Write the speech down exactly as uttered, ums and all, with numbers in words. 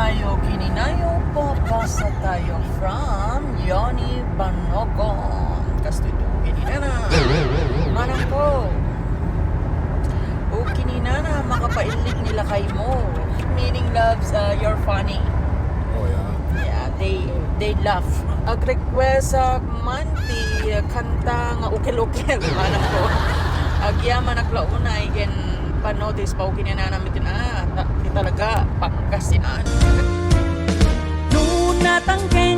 Tayo kininayo, papasa tayo from Yoni Banogon. Kastoy to kininana. Manang ko. O kininana, makapaillit nila kay mo. Meaning loves, uh, you're funny. Oh, yeah. Yeah, they they laugh. Ag-request sa Manti, uh, kanta nga ukel-ukel. Manang ko. Agyaman aglaunay ken panotis pa ukinanami ken, ah, ta, di talaga Pangasinan. No natangke